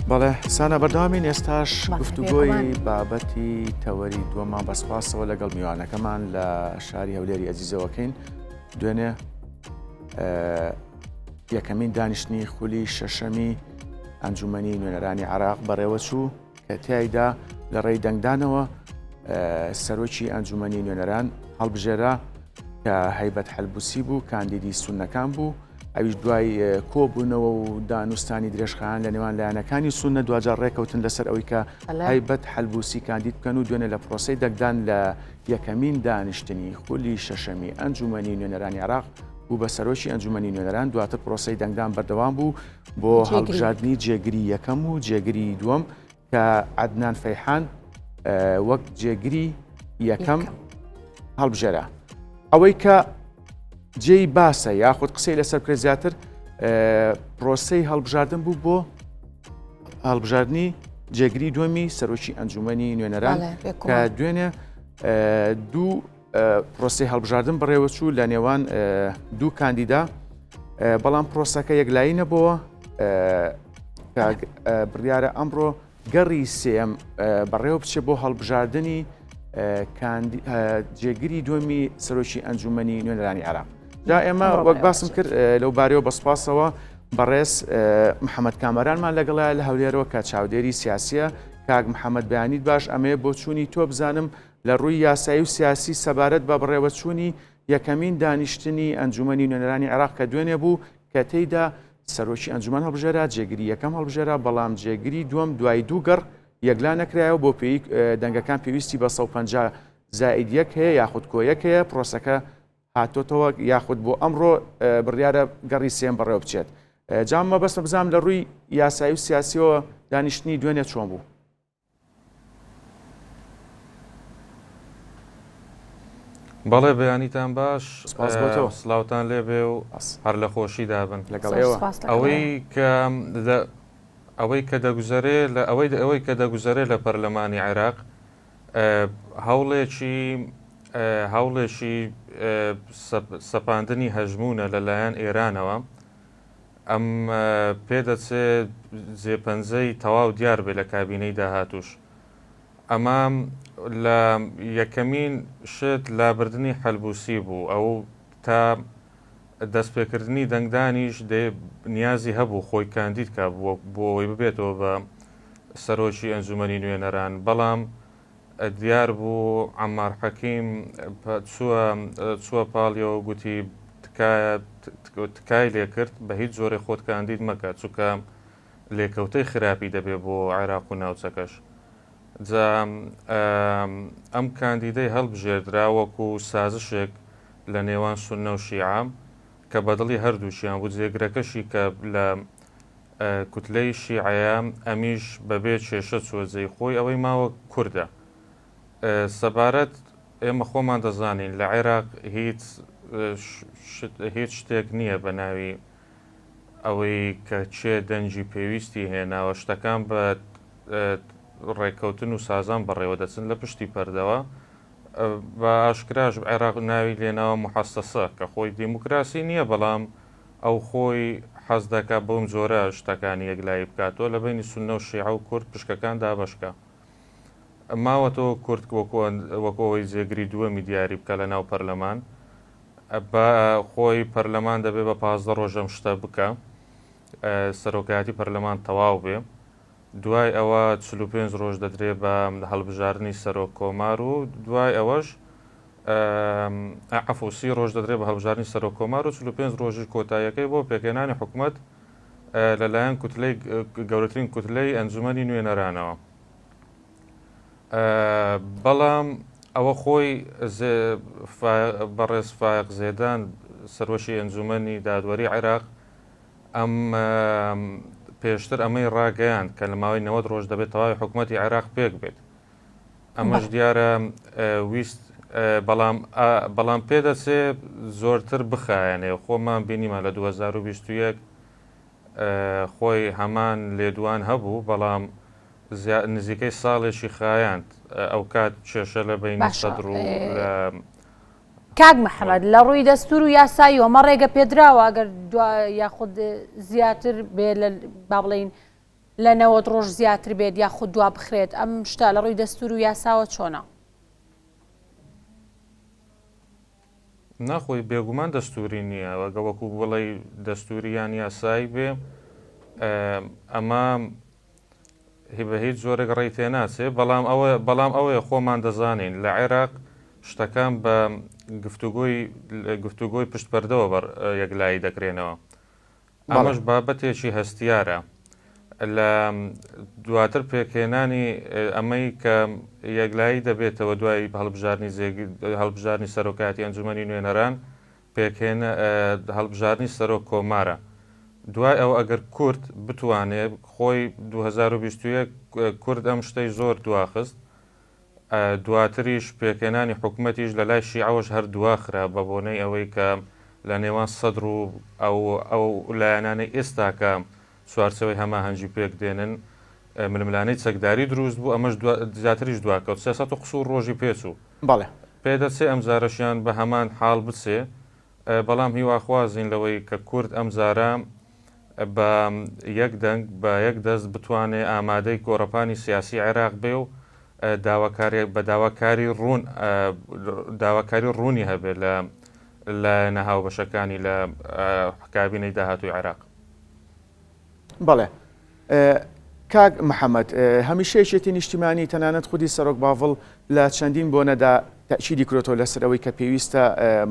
بەڵێ سانا بەردەوامین ئێستاش گفتوگۆی بابەتی تەوەری دووەمان بە سپاسەوە لەگەڵ میوانەکەمان لە شاری هەولێری ئەزیزەوەکەین دوێنێ یەکەمین دانیشتنی خولی شەشەمی ئەنجومەنی نوێنەرانی عراق بەڕێوەچوو کە تیایدا لە ڕێی دەنگدانەوە سەرۆکی ئەنجومەنی نوێنەران هەڵبژێرا کە هەیبەت حەلبوسی بوو کاندیدی سونەکان بوو ئەویش دوای کۆبوونەوە و دانوستانی درێژخایەن لە نێوان لایەنەکانی سونە دواجار ڕێکەوتن لەسەر ئەوەی کە هەیبەت حەلبوسی کاندید بکەن و دوێنێ لە پرۆسەی دەنگدان لە یەکەمین دانیشتنی خولی شەشەمی ئەنجومەنی نوێنەرانی عێراق بوو بە سەرۆکی ئەنجومەنی نوێنەران دواتر پرۆسەی دەنگدان بەردەوام بوو بۆ هەڵبژاردنی جێگری یەکەم و جێگری دووەم کە عەدنان فەیحان وەک جێگری یەکەم هەڵبژێرا. ئەوەی کە جێی باسە یاخود قسەی لەسەر بکرێت زیاتر پرۆسەی هەڵبژاردن بوو بۆ هەڵبژاردنی جێگری دووەمی سەرۆکی ئەنجومەنی نوێنەران کە دوێنێ دوو پرۆسەی هەڵبژاردن بەڕێوەچوو لە نێوان دوو کاندیدا بەڵام پرۆسەکە یەکلایی نەبەوە بڕیارە ئەمڕۆ گەڕی سێم بەڕێوە بچێ بۆ هەڵبژاردنی جێگری دووەمی سەرۆکی ئەنجومەنی نوێنەرانی عێراق جا ئێمە وەک باسم کرد لەو بارەوە بە سپاسەوە بەڕێز محەممەد کامەرانمان لەگەڵە لە هەولێرەوە کە چاودێری سیاسیە کاک محەممەد بەیانیت باش ئەمەیە بۆچوونی تۆ بزانم لە ڕووی یاسایی و سیاسی سەبارەت بە بەڕێوەچوونی یەکەمین دانیشتنی ئەنجومەنی نوێنەرانی عێراق کە دوێنێ بوو کە تێیدا سەرۆکی ئەنجومەن هەڵبژێرا، جێگری یەکەم هەڵبژێرا، بەڵام جێگری دووەم دوای دوو گەڕ یەکلا نەکرایەوە بۆ پێی دەنگەکان پێویستی بە 150 زائید یەک هەیە یاخود کۆ یەک هەیە پرۆسەکە هاتۆتەوە یاخود بۆ ئەمڕۆ بڕیارە گەڕی سێم بەڕێوە بچێت جام مەبەستمە بزانم لە ڕووی یاسایی و سیاسیەوە دانیشتنی دوێنێ چۆن بوو؟ بەڵێ بەیانیتان باش سلااوان لێبێ و هەر لە خۆشی دابن لەگەڵ ئێوە ئەوەی کە ئەوەی کە دەگوزەرێ لە ئەوەی ئەوەی کە دەگوزەرێ لە پەرلەمانی عێراق هەوڵێکی هەوڵێکی سەپاندنی هەژمونە لەلایەن ئێرانەوە ئەم پێدەچێ جێپەنجەی تەواو دیار بێ لە کابینەی داهاتووش. ئەمە لە یەکەمین شت لابردنی حەلبوسی بوو ئەو تا دەستپێکردنی دەنگدانیش دێ نیازی هەبوو خۆی کاندید کا بۆ ئەوەی ببێتەوە بە سەرۆکی ئەنجومەنی نوێنەران بەڵام دیار بوو عەمار حەکیم چووە چووە پاڵیەوە گوتی تکایە تکای لێکرد بە هیچ جۆرێ خۆت کاندید مەکە چونکە لێکەوتەی خراپی دەبێ بۆ عێراق و ناوچەکەش جا ئەم کاندیدەی هەڵبژێردرا وەکو سازشێک لە نێوان سوننە و شیعە کە بەدڵی هەردووکیان بوو جێگرەکەشی کە لە کوتلەی شیعەیە ئەمیش بەبێ کێشە چووە جێی خۆی ئەوەی ماوە کوردە سەبارەت ئێمە خۆمان دەزانین لە عێراق هیچ هیچ شتێک نییە بە ناوی ئەوەی کە کێ دەنگی پێویستی هێناوە شتەکان بە ڕێککەوتن و سازان بەڕێوە دەچن لە پشتی پەردەوە بە ئاشکراش عێراق ناوی لێناوە محەسەسە کە خۆی دیموکراسی نییە بەڵام ئەو خۆی حەز دەکا بەم جۆرە شتەکانی یەکلایی بکاتەوە لە بەینی سوننە و شیعە و کورد پشکەکان دابەش کا. ماوەتەوە کورد وەکو ئەوەی جێگری دووەمی دیاری بکا لە ناو پەرلەمان. بە خۆی پەرلەمان دەبێ بە 15 ڕۆژ ئەم شتە بکا. سەرۆکایەتی پەرلەمان تەواو بێ. دوای ئەوە 45 ڕۆژ دەدرێ بە هەڵبژاردنی سەرۆک کۆمار و دوای ئەوەش عەفو سی ڕۆژ دەدرێت بە هەڵبژاردنی سەرۆک کۆمار و 45 ڕۆژی کۆتاییەکەی بۆ پێکهێنانی حکومەت لەلایەن کوتلەی گەورەترین کوتلەی ئەنجومەنی نوێنەرانەوە. بەڵام ئەوە خۆی بەڕێز فایق زێدان سەرۆکی ئەنجومەنی دادوەری عێراق ئەم پێشتر ئەمەی ڕاگەیاند کە لە ماوەی 90 ڕۆژ دەبێت تەواوی حکوومەتی عێراق پێک بێت. ئەمەش دیارە ویست بەڵام بەڵام پێدەچێ زۆرتر بخایەنێ خۆمان بینیمان لە 2021 خۆی هەمان لێدوان هەبوو بەڵام نزیکەی ساڵێکی خایاند ئەو کات کێشە لە بینی سەدر و لە کاک محەممەد لە ڕووی دەستور و یاساییەوە مە ڕێگە پێدراوە ئەگەر یاخود زیاتر بێ لە با بڵین. لە 90 ڕۆژ زیاتر بێت یاخود دوا بخرێت ئەم شتە لە ڕووی دەستور و یاساوە چۆنە؟ نا خۆی بێگومان دەستوری نییە وەگە وەکو بڵێی دەستوری یان یاسایی بێ ئەمە بە هیچ جۆرێک ڕێی تێناچێ بەڵام ئەوە بەڵام ئەوەیە خۆمان دەزانین لە عێراق شتەکان بە گفتوگۆی گفتوگۆی پشت پەردەوە بەر یەکلایی دەکرێنەوە ئەمەش بابەتێکی هەستیارە لە دواتر پێکهێنانی ئەمەی کە یەکلایی دەبێتەوە دوای هەڵبژاردنی هەڵبژاردنی سەرۆکایەتی ئەنجومەنی نوێنەران پێکهێنە هەڵبژاردنی سەرۆک کۆمارە دوای ئەوە ئەگەر کورد بتوانێ خۆی 2021 کورد ئەم شتەی زۆر دواخست دواتریش پێکهێنانی حکومەتیش لە لای شیعەوەش هەر دواخرا بە بۆنەی ئەوەی کە لە نێوان سەدر و ئەو ئەو لایەنانەی ئێستاکە چوارچێوەی هەماهەنگی پێک دێنن ململانێی چەکداری دروست بوو ئەمەش زیاتریش دواکەوت 300 و قسوور ڕۆژی پێچوو. بەڵێ. پێدەچێ ئەمجارەشیان بە هەمان حاڵ بچێ بەڵام هیواخوازین لەوەی کە کورد ئەمجارە بە یەک دەنگ بە یەک دەست بتوانێ ئامادەی گۆڕەپانی سیاسی عێراق بێ و داواکاری بە داواکاری ڕوون داواکاری ڕوونی هەبێ لە لایەنە هاوبەشەکانی لە کابینەی داهاتووی عێراق. بەڵێ کاک محەممەد هەمیشە یەکێتی نیشتیمانی تەنانەت خودی سەرۆک باڤڵ لە چەندین بۆنەدا تەئکیدی کرۆتەوە لەسەر ئەوەی کە پێویستە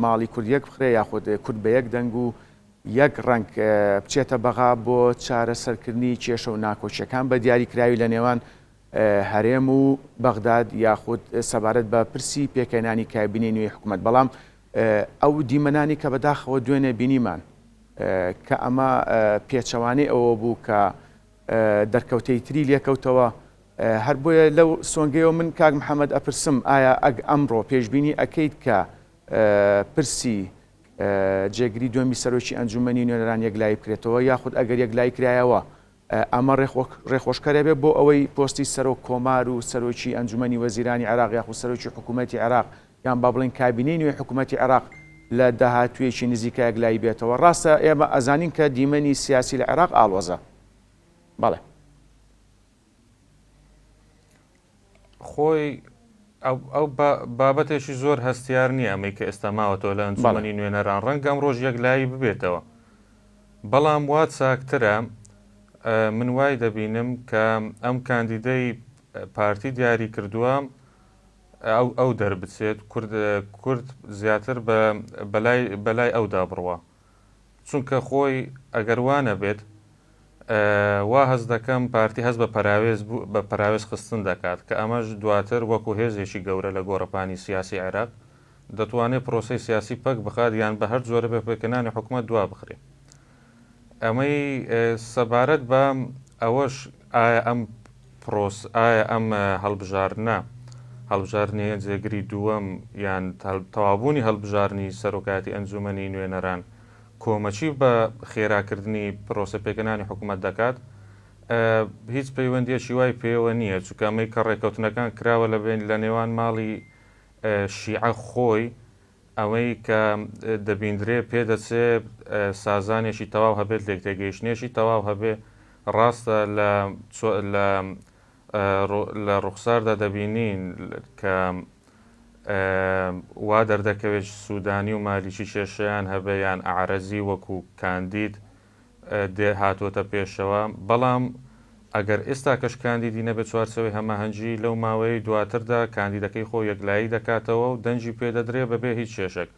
ماڵی کورد یەک بخرێ یاخود کورد بە یەک دەنگ و یەک ڕەنگ بچێتە بەغا بۆ چارەسەرکردنی کێشە و ناکۆکیەکان بە دیاریکراوی لە نێوان هەرێم و بەغداد یاخود سەبارەت بە پرسی پێکهێنانی کابینەی نوێی حکومەت بەڵام ئەو دیمەنانی کە بەداخەوە دوێنێ بینیمان کە ئەمە پێچەوانەی ئەوە بوو کە دەرکەوتەی تری لێکەوتەوە هەر بۆیە لەو سۆنگەیەوە من کاک محەممەد ئەپرسم ئایا ئەگ ئەمڕۆ پێشبینی ئەکەیت کە پرسی جێگری دووەمی سەرۆکی ئەنجومەنی نوێنەران یەکلایی بکرێتەوە یاخود ئەگەر یەکلایی کرایەوە ئەمە ڕێخۆشکەرە بێ بۆ ئەوەی پۆستی سەرۆک کۆمار و سەرۆکی ئەنجومەنی وەزیرانی عێراق یاخود سەرۆکی حکوومەتی عێراق یان با بڵێین کابینەی نوێی حکوومەتی عێراق لە داهاتوویەکی نزیکا یەکلایی بێتەوە؟ ڕاستە ئێمە ئەزانین کە دیمەنی سیاسی لە عێراق ئاڵۆزە. بەڵێ. خۆی ئەو بابەتێکی زۆر هەستیار نییە ئەمەی کە ئێستا ماوەتەوە لە ئەنجومەنی نوێنەران ڕەنگە ئەمڕۆژ یەکلایی ببێتەوە بەڵام وا چاکترە من وای دەبینم کە ئەم کاندیدەی پارتی دیاری کردووە ئەو ئەو دەربچێت کورد کورد زیاتر بە بەلای بەلای ئەودا بڕوا چونکە خۆی ئەگەر وا نەبێت وا هەست دەکەم پارتی هەست بە پەراوێز بە پەراوێز خستن دەکات کە ئەمەش دواتر وەکو هێزێکی گەورە لە گۆڕەپانی سیاسی عێراق دەتوانێت پرۆسەی سیاسی پەک بخات یان بە هەر جۆرە بێ پێکهێنانی حکومەت دوا بخرێ. ئەمەی سەبارەت بە ئەوەش ئایا ئەم پرۆس ئایا ئەم هەڵبژاردنە هەڵبژاردنی جێگری دووەم یان تەواوبوونی هەڵبژاردنی سەرۆکایەتی ئەنجومەنی نوێنەران کۆمەکی بە خێراکردنی پرۆسە پێکهێنانی حکوومەت دەکات هیچ پەیوەندیەکی وای پێوە نییە چونکە ئەمەی کە ڕێککەوتنەکان کراوە لە بین لە نێوان ماڵی شیعە خۆی ئەوەی کە دەبیندرێ پێدەچێ سازانێکی تەواو هەبێت لێکتێگەیشتنێکی تەواو هەبێ ڕاستە لە لە لە ڕوخساردا دەبینین کە وا دەردەکەوێت سوودانی و مالیکی کێشەیان هەبێ یان ئەعرەزی وەکو کاندید دێ هاتووەتە پێشەوە، بەڵام ئەگەر ئێستاکەش کاندیدی نەبێت چوارچێوەی هەماهەنگی لەو ماوەیەی دواتردا کاندیدەکەی خۆی یەکلایی دەکاتەوە و دەنگی پێ دەدرێ بەبێ هیچ کێشەک.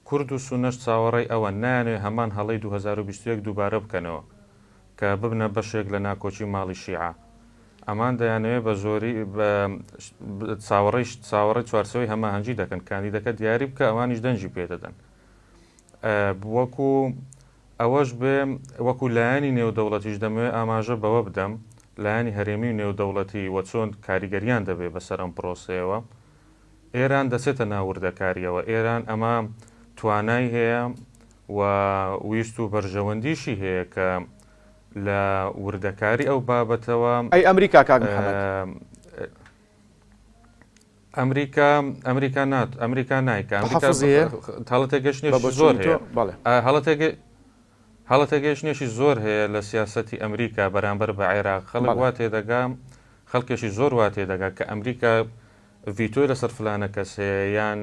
کورد و سوننەش چاوەڕێی ئەوەن نایانەوێ هەمان هەڵەی 2021 دووبارە بکەنەوە کە ببنە بەشێک لە ناکۆکی ماڵی شیعە. ئەمان دەیانەوێ بە زۆری بە چاوەڕێی چاوەڕێی چوارچێوەی هەماهەنگی دەکەن کاندیدەکە دیاری بکە ئەوانیش دەنگی پێ دەدەن. وەکو ئەوەش بێ وەکو لایەنی نێودەوڵەتیش دەمەوێ ئاماژە بەوە بدەم، لایەنی هەرێمی و نێودەوڵەتی و چۆن کاریگەریان دەبێ بەسەر ئەم پرۆسەیەوە. ئێران دەچێتە ناو وردەکارییەوە، ئێران ئەمە توانای هەیە و ویست و بەرژەوەندیشی هەیە کە لە وردەکاری ئەو بابەتەوە. ئەی ئەمریکا کاک محەمەد؟ ئەمریکا ئەمریکا نات ئەمریکا نایکە ئەمریکا هەڵە تێگەشتنێکی زۆر هەیە هەڵە تێگە. هەڵەتێگەیشتنێکی زۆر هەیە لە سیاسەتی ئەمریکا بەرامبەر بە عێراق، خەڵک وا تێدەگا، خەڵکێکی زۆر وا تێدەگا کە ئەمریکا ڤیتۆی لەسەر فلانە کەس هەیە یان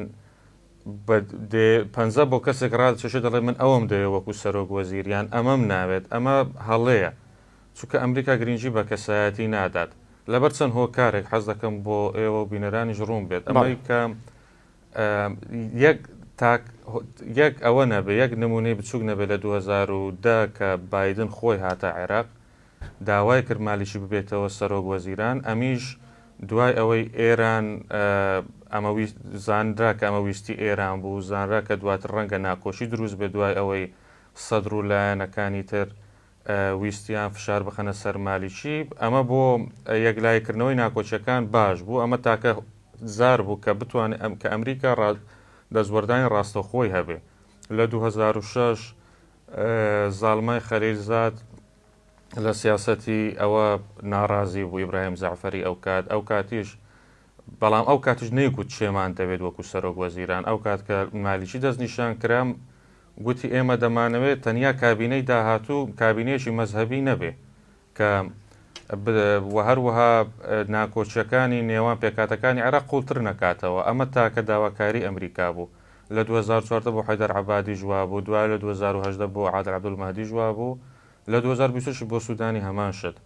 پەنجە بۆ کەسێک ڕادەکێشێ دەڵێ من ئەوەم دەوێت وەکو سەرۆک وەزیر یان ئەمەم ناوێت، ئەمە هەڵەیە، چونکە ئەمریکا گرنگی بە کەسایەتی نادات لەبەر چەند هۆکارێک، حەز دەکەم بۆ ئێوە و بینەرانیش ڕوون بێت ئەمەی کە یەک تاک یەک ئەوە نەبێ یەک نمونەی بچوک نەبێ لە 2010 کە بایدن خۆی هاتە عێراق داوای کرد مالیکی ببێتەوە سەرۆک وەزیران ئەمیش دوای ئەوەی ئێران ئەمە زانرا کە ئەمە ویستی ئێران بوو زانرا کە دواتر ڕەنگە ناکۆشی دروست بێ دوای ئەوەی سەدر و لایەنەکانی تر ویستیان فشار بخەنە سەر مالیکی، ئەمە بۆ یەکلاییکردنەوەی ناکۆکییەکان باش بوو، ئەمە تاکە جار بوو کە بتوانێت کە ئەمریکا دەستوەردانی ڕاستەوخۆی هەبێ. لە 2006 زاڵمای خەلیلزاد لە سیاسەتی ئەوە ناڕازی بوو، ئیبراهیم جەعفەری ئەوکات، ئەوکاتیش بەڵام ئەو کاتیش نەیگوت چێمان دەوێت وەکو سەرۆک وەزیران، ئەو کات کە مالیکی دەستنیشان کرا گوتی ئێمە دەمانەوێت تەنیا کابینەی داهاتوو کابینەیەکی مەزهەبی نەبێ کە و هەروەها ناکۆکییەکانی نێوان پێکهاتەکانی عێراق قووڵتر نەکاتەوە، ئەمە تاکە داواکاری ئەمریکا بوو. لە 2014 بۆ حەیدەر عەبادیش وابوو، دوای لە 2018 بۆ عادل عەبدولمەهدیش وابوو، لە 2026 بۆ سوودانی هەمان شت.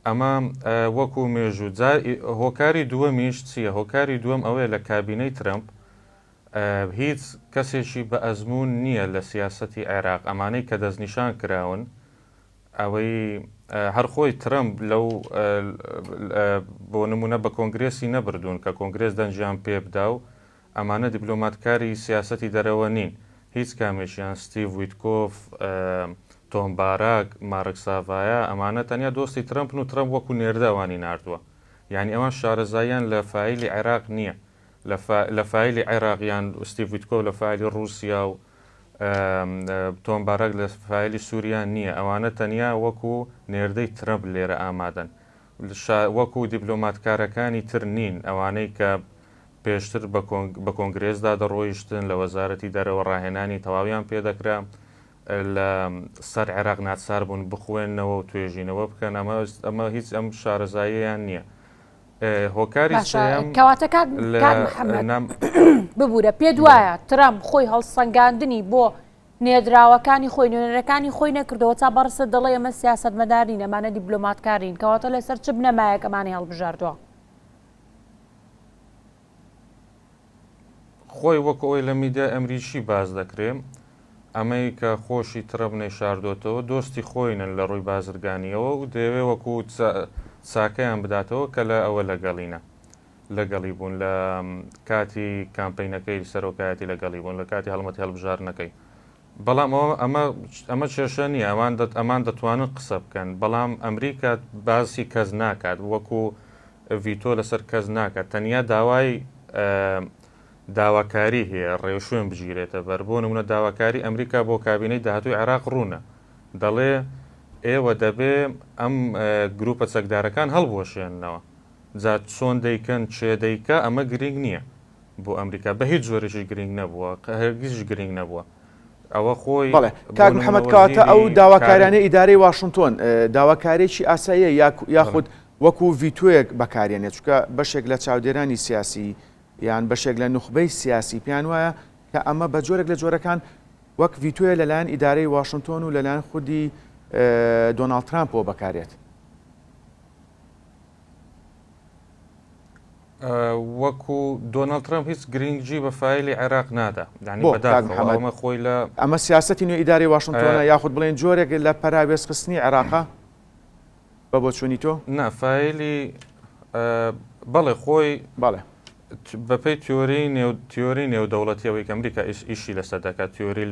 ئەمە وەکو مێژوو. جا هۆکاری دووەمیش چییە؟ هۆکاری دووەم ئەوەیە لە کابینەی ترەمپ هیچ کەسێکی بە ئەزموون نییە لە سیاسەتی عێراق، ئەمانەی کە دەستنیشان کراون ئەوەی هەر خۆی ترەمپ لەو بۆ نمونە بە کۆنگرێسی نەبردوون کە کۆنگرێس دەنگیان پێ بدا و ئەمانە دیپلۆماتکاری سیاسەتی دەرەوە نین هیچ کامێکیان، ستیڤ ویتکۆف، تۆم باراک، مارک ساڤایا، ئەمانە تەنیا دۆستی ترەمپن و ترەمپ وەکو نێردە ئەوانی ناردووە. یانی ئەوان شارەزاییان لە فایلی عێراق نییە. لە فایلی عێراق یان ستیڤ ویتکۆف لە فایلی ڕووسیا و تۆم باراک لە فایلی سووریا نییە. ئەوانە تەنیا وەکو نێردەی ترەمپ لێرە ئامادەن. وەکو دیپلۆماتکارەکانی تر نین، ئەوانەی کە پێشتر بە کۆنگرێسدا دەڕۆیشتن، لە وەزارەتی دەرەوە ڕاهێنانی تەواویان پێدەکرا، لە سەر عێراق ناچار بوون بخوێننەوە و توێژینەوە بکەن، ئەمە ئەمە هیچ ئەم شارەزاییەیان نییە. هۆکاری باشە کەواتە کاک محەممەد ببوورە پێت وایە ترەمپ خۆی هەڵسەنگاندنی بۆ نێردراوەکانی خۆی نوێنەرەکانی خۆی نەکردەوە تا بەڕست دەڵێ ئەمە سیاسەتمەدار نین ئەمانە دیبلۆماتکار نین کەواتە لەسەر چ بنەمایەک ئەمانەی هەڵبژاردووە؟ خۆی وەک ئەوەی لە میدیای ئەمریکی باس دەکرێ ئەمەی کە خۆشی ترەمپ نەیشاردۆتەوە دۆستی خۆینن لە ڕووی بازرگانیەوە و دەیەوێ وەکو چاکەیان بداتەوە کە لە ئەوە لەگەڵینە لەگەڵی بوون لە کاتی کامپەینەکەی سەرۆکایەتی لەگەڵی بوون لە کاتی هەڵمەتی هەڵبژاردنەکەی بەڵام ئەوە ئەمە ئەمە کێشە نییە ئەوان دەت ئەمان دەتوانن قسە بکەن بەڵام ئەمریکا باسی کەس ناکات وەکو ڤیتۆ لەسەر کەس ناکات تەنیا داوای داواکاری هەیە ڕێوشوێن بگیرێتە بەر بۆ نمونە داواکاری ئەمریکا بۆ کابینەی داهاتوی عێراق ڕوونە دەڵێ ئێوە دەبێ ئەم گروپە چەکدارەکان هەڵبوەشێننەوە جا چۆن دەیکەن چێ دەیکا ئەمە گرنگ نییە بۆ ئەمریکا بە هیچ جۆرێکیش گرنگ نەبووە هەرگیزیش گرنگ نەبووە ئەوە خۆی بەڵێ کاک محەممەد کەواتە ئەو داواکاریانەی ئیدارەی واشنتۆن داواکارێکی ئاساییە یاخود وەکو ڤیتۆیەک بەکارێنێت چونکە بەشێک لە چاودێرانی سیاسی یان بەشێک لە نوخبەی سیاسی پێیان وایە کە ئەمە بە جۆرێک لە جۆرەکان وەک ڤیتۆیە لەلایەن ئیدارەی واشنتۆن و لەلایەن خودی دۆناڵد ترامپەوە بەکارێت. وەکو دۆناڵد ترەمپ هیچ گرینگی بە فایلی عێراق نادا یانی بۆ کاک بەداخەوە محەمەد ئەمە خۆی لە ئەمە سیاسەتی نوێی ئیدارەی واشنتۆنە یاخود بڵێین جۆرێک لە پەراوێزخستنی عێراقە بە بۆچوونی تۆ؟ نا فایلی بەڵێ خۆی بەڵێ. بەپێی تیۆری نێو تیۆری نێودەوڵەتی ئەوەی کە ئەمریکا ئیش ئیشی لەسەر دەکات تیۆری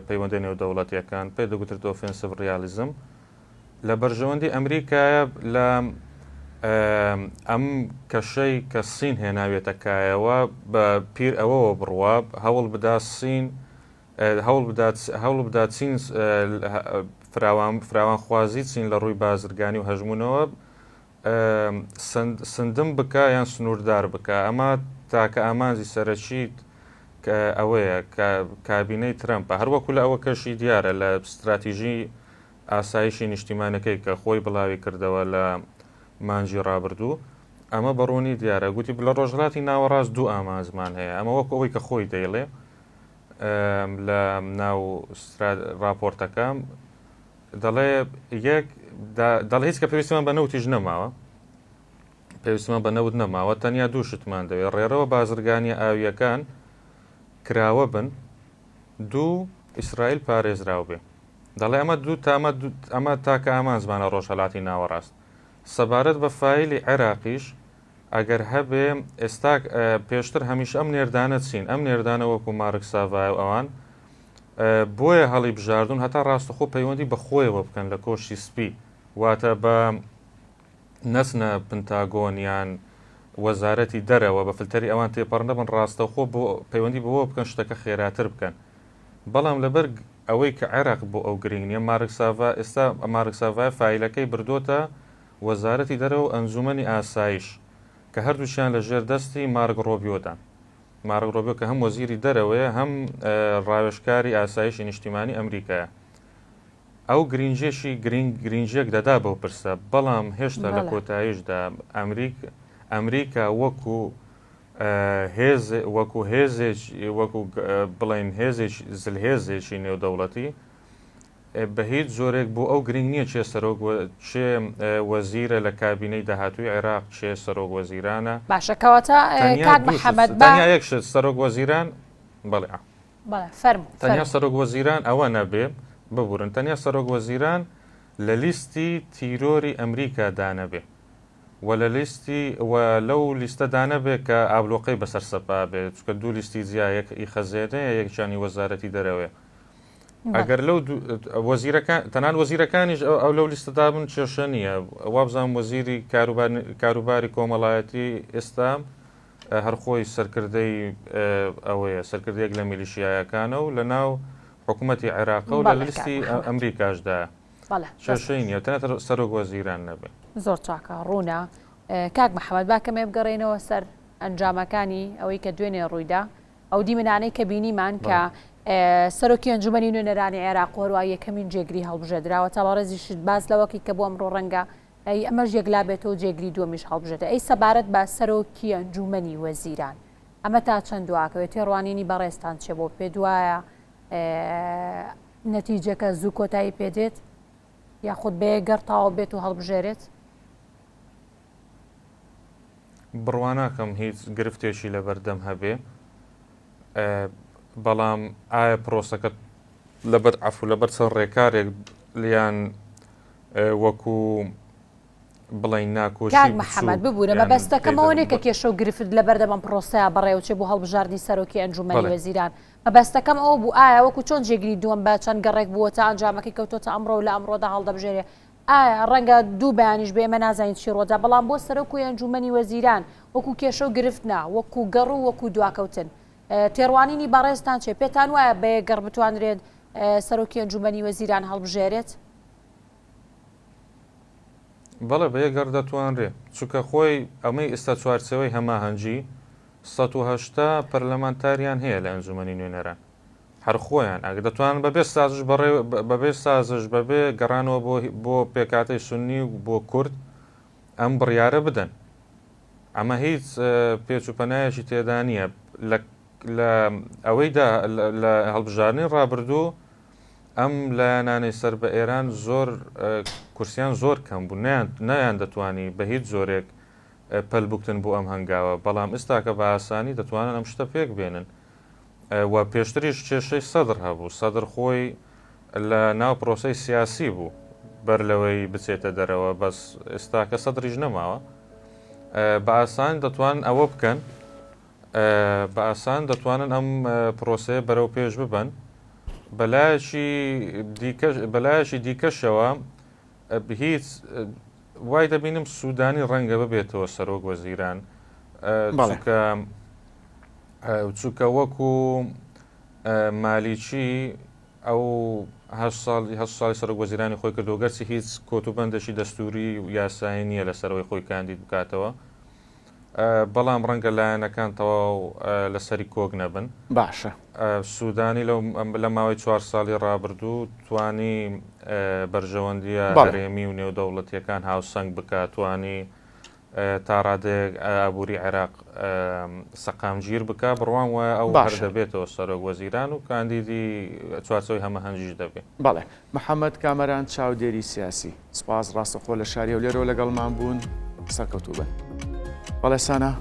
پەیوەندە نێودەوڵەتیەکان پێ دەگوترێت offensive realism لە بەرژەوەندی ئەمریکایە لە ئەم کەشەی کە سین هێناوێتە کایەوە بە پیر ئەوەوە بڕوا هەوڵ بدا سین هەوڵ بدات هەوڵ بدات چین فراوان فراوانخوازی چین لە ڕووی بازرگانی و هەژمونەوە سندم بکە یان سنووردار بکە ئەمە تاکە ئامانجی سەرەکی ئەوەیە کە کابینەی ترەمپە هەروەکو لە ئەوە کەشی دیارە لە ستراتیژی. ئاسایشی نیشتیمانەکەی کە خۆی بڵاوی کردەوە لە مانگی ڕابردوو ئەمە بە ڕوونی دیارە گوتی لە ڕۆژهەڵاتی ناوەڕاست دوو ئامانجمان هەیە ئەمە وەکو ئەوەی کە خۆی دەیڵێ لە ناو راپۆرتەکە دەڵێ یەک دەڵێ هیچ کە پێویستمان بە نەوتیش نەماوە پێویستمان بە نەوت نەماوە تەنیا دوو شتمان دەوێت ڕێڕەوە بازرگانیە ئاویەکان کراوە بن دوو ئیسرائیل پارێزراو بێ دەڵێ ئەمە دوو تامە ئەمە تاکە ئامانجمانە ڕۆژهەلاتی ناوەڕاست سەبارەت بە فایلی عێراقیش ئەگەر هەبێ ئێستا پێشتر هەمیشە ئەم نێردانە چین ئەم نێردانە وەکو مارک ساڤای و ئەوان بۆیە هەڵی بژاردون هەتا ڕاستەخۆ پەیوەندی بە خۆیەوە بکەن لە کۆشی سپی واتە بە نەچنە پنتاگۆن یان وەزارەتی دەرەوە بە فلتەری ئەوان تێپەڕ نەبن ڕاستەوخۆ بۆ پەیوەندی بەوە بکەن شتەکە خێراتر بکەن بەڵام لەبەر ئەوەی کە عێراق بۆ ئەو گرنگ نییە مارک ساڤا ئێستا مارک ساڤای فایلەکەی بردۆتە وەزارەتی دەرەوە و ئەنجومەنی ئاسایش کە هەردووکیان لە ژێر دەستی مارک ڕۆبیۆدان مارک ڕۆبیۆ کە هەم وەزیری دەرەوەیە هەم ڕاوێژکاری ئاسایشی نیشتیمانی ئەمریکایە ئەو گرینگیەکی گرینگ گرینگیەک دەدا بەو پرسە، بەڵام هێشتا لە کۆتاییشدا ئەمریک ئەمریکا وەکو هێز وەکو هێزێک وەکو بڵێن هێزێک زلهێزێکی نێودەوڵەتی بە هیچ جۆرێک بۆ ئەو گرنگ نییە چێ سەرۆک چێ وەزیرە لە کابینەی داهاتووی عێراق چێ سەرۆک وەزیرانە باشە کەواتە کاک محەممەد تەنیا یەک شت سەرۆک وەزیران بەڵێ بەڵێ فەرموو تەنیا سەرۆک وەزیران ئەوە نەبێ ببورن تەنیا سەرۆک وەزیران لە لیستی تیرۆری ئەمریکا دانەبێ و لە لیستی و لەو لیستە دانەبێ کە ئابلۆقەی بەسەر سەپا بێ چونکە دوو لیستی جیا یەک ئی خەزێنەیە یەکیان ئی وەزارەتی دەرەوەیە ئەگەر لەو وەزیرەکان تەنان وەزیرەکانیش ئەو لەو لیستەدا بن کێشە نییە وابزانم وەزیری کاروباری کۆمەڵایەتی ئێستا هەر خۆی سەرکردەی ئەوەیە، سەرکردەیەک لە میلیشیایەکانە و لە ناو حکوومەتی عێراقە و لە لیستی ئەمریکاشدایە. کێشەی نییە، تەنها سەرۆک وەزیران نەبێ. زۆر چاکە، ڕوونە. کاک محەمەد با کەمێ بگەڕێینەوە سەر ئەنجامەکانی ئەوەی کە دوێنێ ڕوویدا، ئەو دیمەنانەی کە بینیمان کە سەرۆکی ئەنجومەنی نوێنەرانی عێراق و هەروەها یەکەمین جێگری هەڵبژێردراوە، تا بەڕێزیشت باس لەوە کرد کە بۆ ئەمڕۆ ڕەنگە ئەی ئەمەش یەکلا بێتەوە جێگری دووەمیش هەڵبژێردرێ. ئەی سەبارەت بە سەرۆکی ئەنجوومەنی وەزیران ئەمە تا چەند دواکەوێت؟ تێڕوانینی بەڕێزتان چیە بۆ پێت وایە نەتیجەکە زوو کۆتایی پێدێت یاخود بە یەک گەڕ تەواو بێت و هەڵبژێرێت؟ بڕوا ناکەم هیچ گرفتێکی لەبەردەم هەبێ بەڵام ئایا پرۆسەکە لەبەر عەفو لەبەر چەند ڕێکارێک لیان وەکو بڵێین ناکۆکی کاک محەمەد ببورە مەبەستەکەم ئەوە نیە کە کێشە و گرفت لەبەردەم ئەم پرۆسەیە بەڕێوەچێ بۆ هەڵبژاردنی سەرۆکی ئەنجومەنی وەزیران مەبەستەکەم ئەوە بوو ئایا وەکو چۆن جێگری دووەم بە چەند گەڕێک بووە تا ئەنجامەکەی کەوتۆتە ئەمڕۆ و لە ئەمڕۆدا هەڵدەبژێرێ ئایا ڕەنگە دوو بەیانیش بێ ئێمە نازانین چی ڕۆدا بەڵام بۆ سەرۆک و ئەنجومەنی وەزیران وەکو کێشە و گرفت نا وەکو گەڕ و وەکو دواکەوتن تێڕوانینی بەڕێزتان چیە پێتان وایە بە یەک گەڕ بتوانرێت سەرۆکی ئەنجومەنی وەزیران هەڵبژێرێت؟ بەڵێ بە یەک گەڕ دەتوانرێ، چونکە خۆی ئەمەی ئیستا چوارچێوەی هەماهەنگی 180 پەرلەمانتاریان هەیە لە ئەنجومەنی نوێنەران هەر خۆیان ئەگەر دەتوانن بەبێ سازش بەڕێ بەبێ سازش بەبێ گەڕانەوە بۆ بۆ پێکهاتەی سوننی و بۆ کورد ئەم بڕیارە بدەن ئەمە هیچ پێچ و پەنایەکی تێدا نییە لە لە ئەوەیدا لە هەڵبژاردنی ڕابردوو ئەم لایەنانەی سەر بە ئێران زۆر کورسیان زۆر کەم بوو نیان نەیان دەتوانی بە هیچ جۆرێک پەل بکتن بۆ ئەم هەنگاوە بەڵام ئستاکە بە ئاسانی دەتوانن ئەم شتە پێک بێنن و پێشتریش کێشەی سەدر هەبوو سەدر خۆی لە ناو پرۆسەی سیاسی بوو بەر لەوەی بچێتە دەرەوە بەس ئێستاکە سەدریش نەماوە بە ئاسان دەتوان ئەوە بکەن بە ئاسان دەتوانن ئەم پرۆسەیە بەرەو پێش ببەن بەلایەکی دیکە بەلایەکی دیکەشەوە هیچ وای دەبینم سوودانی ڕەنگە ببێتەوە سەرۆک وەزیران چونکە چونکە وەکو مالیکی ئەو هەشت ساڵی هەشت ساڵی سەرۆک وەزیرانی خۆی کردو گەرچی هیچ کۆتوبەندێکی دەستوری و یاسایی نییە لەسەرەوەی خۆی کاندید بکاتەوە. بەڵام ڕەنگە لایەنەکان تەواو لەسەری کۆک نەبن. باشە. سوودانی لە ماوەی چوار ساڵی ڕابردوو توانی بەرژەوەندییە هەرێمی و نێودەوڵەتییەکان هاوسەنگ بکات، توانی تا ڕادەیەک ئابووری عێراق سەقامگیر بکا، بڕوام وایە ئەو هەر دەبێتەوە سەرۆک وەزیران و کاندیدی چوارچێوەی هەمەهەنگیش دەبێ. بەڵێ. محەمەد کامەران چاودێری سیاسی. سپاس ڕاستەخۆ لە شاری هەولێرەوە لەگەڵمان بوون. سەرکەوتوو بن. بەڵێ سانا.